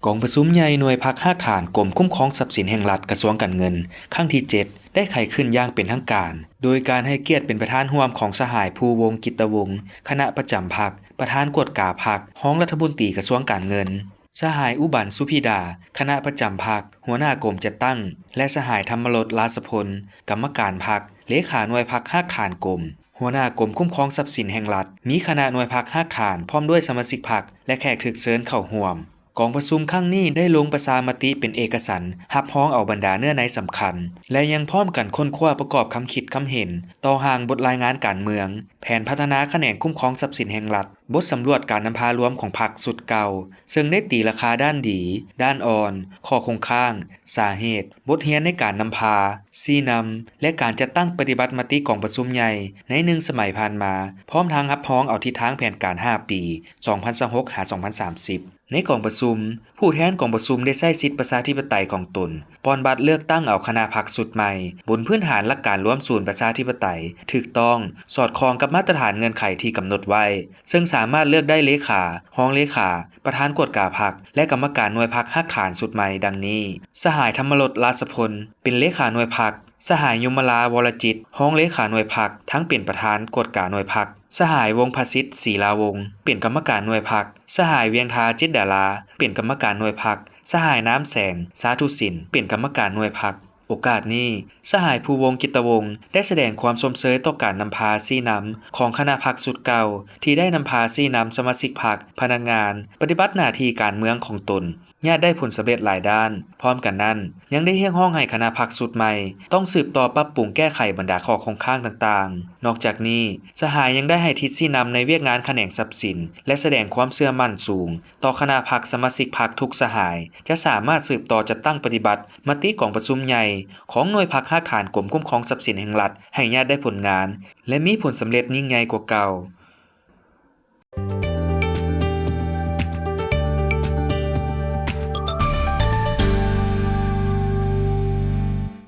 ກອງປະຊຸມໃຫຍ່ໜ່ວຍພັກຮາກຖານກົມຄຸ້ມຄອງຊັບສິນແຫ່ງລັດ ກະຊວງການເງິນ ຄັ້ງທີເຈັດ ໄດ້ໄຂຂຶ້ນຢ່າງເປັນທາງການ ໂດຍການໃຫ້ກຽດເປັນປະທານຮ່ວມຂອງສະຫາຍ ພູວົງ ກິດຕະວົງ ຄະນະປະຈຳພັກ ປະທານກວດກາພັກ ຮອງລັດຖະມົນຕີກະຊວງການເງິນ, ສະຫາຍ ອຸບັນ ສຸພິດາ ຄະນະປະຈຳພັກ ຫົວໜ້າກົມຈັດຕັ້ງ ແລະ ສະຫາຍ ທຳມະລົດ ລາຊະພົນ ກຳມະການພັກ ເລຂາໜ່ວຍພັກຮາກຖານກົມ ຫົວໜ້າກົມຄຸ້ມຄອງຊັບສິນແຫ່ງລັດ, ມີຄະນະໜ່ວຍພັກຮາກຖານ ພ້ອມດ້ວຍສະມາຊິກພັກ ແລະ ແຂກຖືກເຊີນເຂົ້າຮ່ວມ. ກອງປະຊຸມຄັ້ງນີ້ໄດ້ລົງປະຊາມະຕິເປັນເອກະສັນ ຮັບຮອງເອົາບັນດາເນື້ອໃນສຳຄັນ ແລະ ຍັງພ້ອມກັນຄົ້ນຄວ້າປະກອບຄຳຄິດຄຳເຫັນຕໍ່ຮ່າງບົດລາຍງານການເມືອງ, ແຜນພັດທະນາຂະແໜງຄຸ້ມຄອງຊັບສິນແຫ່ງລັດ, ບົດສຳຫຼວດການນຳພາລວມຂອງພັກຊຸດເກົ່າ, ເຊິ່ງໄດ້ຕີລາຄາດ້ານດີ, ດ້ານອ່ອນ, ຂໍ້ຄົງຄ້າງ, ສາເຫດ, ບົດຮຽນໃນການນຳພາ, ຊີ້ນຳ ແລະ ການຈັດຕັ້ງປະຕິບັດມະຕິກອງປະຊຸມໃຫຍ່ໃນໜຶ່ງສະໄໝຜ່ານມາ, ພ້ອມທັງຮັບຮອງເອົາທິດທາງແຜນການຫ້າປີ ສອງພັນຊາວຫົກ ຫາ ສອງພັນສາມສິບ. ໃນກອງປະຊຸມ, ຜູ້ແທນກອງປະຊຸມໄດ້ໃຊ້ສິດປະຊາທິປະໄຕຂອງຕົນ ປ່ອນບັດເລືອກຕັ້ງເອົາຄະນະພັກຊຸດໃໝ່ ບົນພື້ນຖານຫຼັກການລວມສູນປະຊາທິປະໄຕຖືກຕ້ອງ, ສອດຄ່ອງກັບມາດຕະຖານເງື່ອນໄຂທີ່ກຳນົດໄວ້, ເຊິ່ງສາມາດເລືອກໄດ້ເລຂາ, ຮອງເລຂາ, ປະທານກວດກາພັກ ແລະ ກຳມະການໜ່ວຍພັກຮາກຖານຊຸດໃໝ່ ດັ່ງນີ້: ສະຫາຍ ທຳມະລົດ ລາຊະພົນ ເປັນເລຂາໜ່ວຍພັກ, ສະຫາຍ ຍົມມະລາ ວໍລະຈິດ ຮອງເລຂາໜ່ວຍພັກ ທັງເປັນປະທານກວດກາໜ່ວຍພັກ, ສະຫາຍ ວົງພະສິດ ສີລາວົງ ເປັນກຳມະການໜ່ວຍພັກ, ສະຫາຍ ວຽງທາ ຈິດດາລາ ເປັນກຳມະການໜ່ວຍພັກ, ສະຫາຍ ນາມແສງ ສາທຸສິນ ເປັນກຳມະການໜ່ວຍພັກ. ໂອກາດນີ້, ສະຫາຍ ພູວົງ ກິດຕະວົງ ໄດ້ສະແດງຄວາມຊົມເຊີຍຕໍ່ການນຳພາຊີ້ນຳຂອງຄະນະພັກຊຸດເກົ່າ ທີ່ໄດ້ນຳພາຊີ້ນຳສະມາຊິກພັກ, ພະນັກງານ ປະຕິບັດໜ້າທີ່ການເມືອງຂອງຕົນ ຍາດໄດ້ຜົນສຳເລັດຫຼາຍດ້ານ. ພ້ອມກັນນັ້ນ, ຍັງໄດ້ຮຽກຮ້ອງໃຫ້ຄະນະພັກຊຸດໃໝ່ຕ້ອງສືບຕໍ່ປັບປຸງແກ້ໄຂບັນດາຂໍ້ຄົງຄ້າງຕ່າງໆ. ນອກຈາກນີ້, ສະຫາຍຍັງໄດ້ໃຫ້ທິດຊີ້ນຳໃນວຽກງານຂະແໜງຊັບສິນ ແລະ ສະແດງຄວາມເຊື່ອໝັ້ນສູງຕໍ່ຄະນະພັກສະມາຊິກພັກທຸກສະຫາຍ ຈະສາມາດສືບຕໍ່ຈັດຕັ້ງປະຕິບັດມະຕິກອງປະຊຸມໃຫຍ່ຂອງໜ່ວຍພັກຮາກຖານກົມຄຸ້ມຄອງຊັບສິນແຫ່ງລັດ ໃຫ້ຍາດໄດ້ຜົນງານ ແລະ ມີຜົນສຳເລັດຍິ່ງໃຫຍ່ກວ່າເກົ່າ.